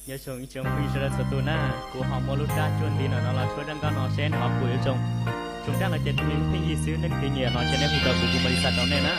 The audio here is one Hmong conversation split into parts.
Nyob zoo ib tsoom phooj ywg sawv daws txhua tus na, kuv ho muaj lub raj cuag nti no los tshuab rab nkauj no seb nws ho puas yuav zoo. Tsoom raj no ces raws li pheej yig xwb, nej leej twg nyiam no ces nej hu rau kuv, kuv mam li xa rau nej na.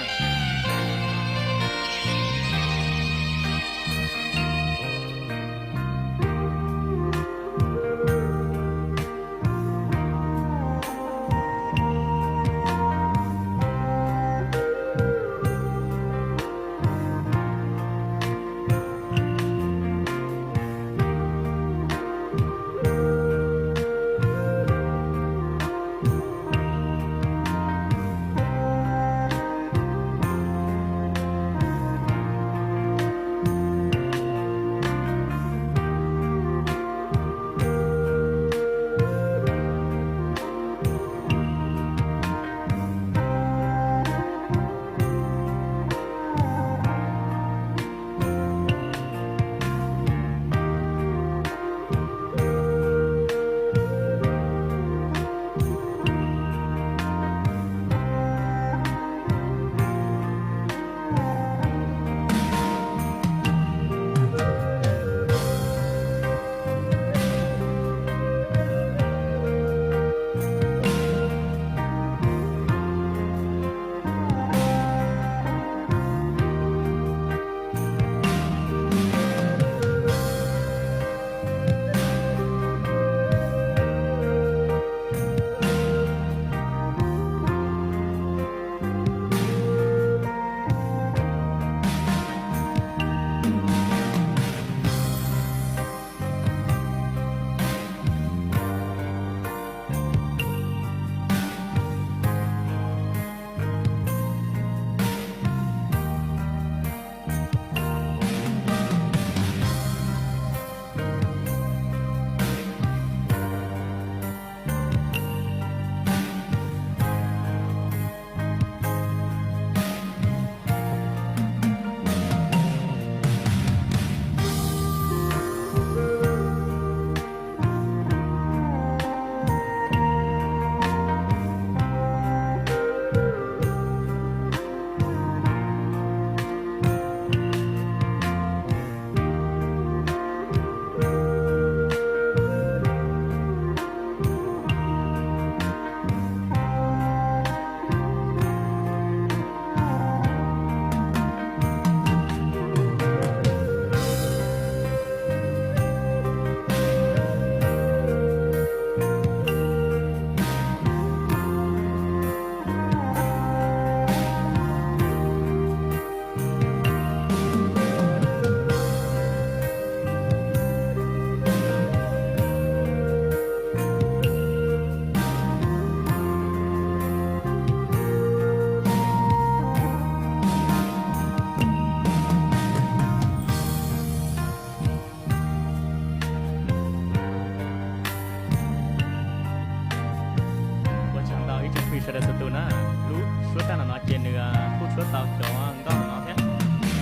Ua tsaug ntau ib tsoom phooj ywg sawv daws txhua tus na, lub suab raj no no ces nws kuj tshuab tau cov nkauj no thiab.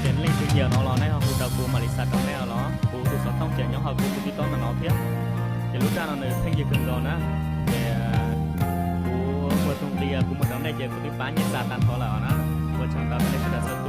Ces nej leej twg nyiam no los nej ho hu rau kuv mam li xa rau nej los. Kuv tus xov tooj ces nyob hauv kuv tus tib toob no no thiab. Ces lub raj no nws pheej yig kawg nkaus na, ces kuv ua tus nqi kuv muag rau nej ces kuv twb pab nej xa tag nrho lawm os na. Ua tsaug ntau rau nej sawv daws txhua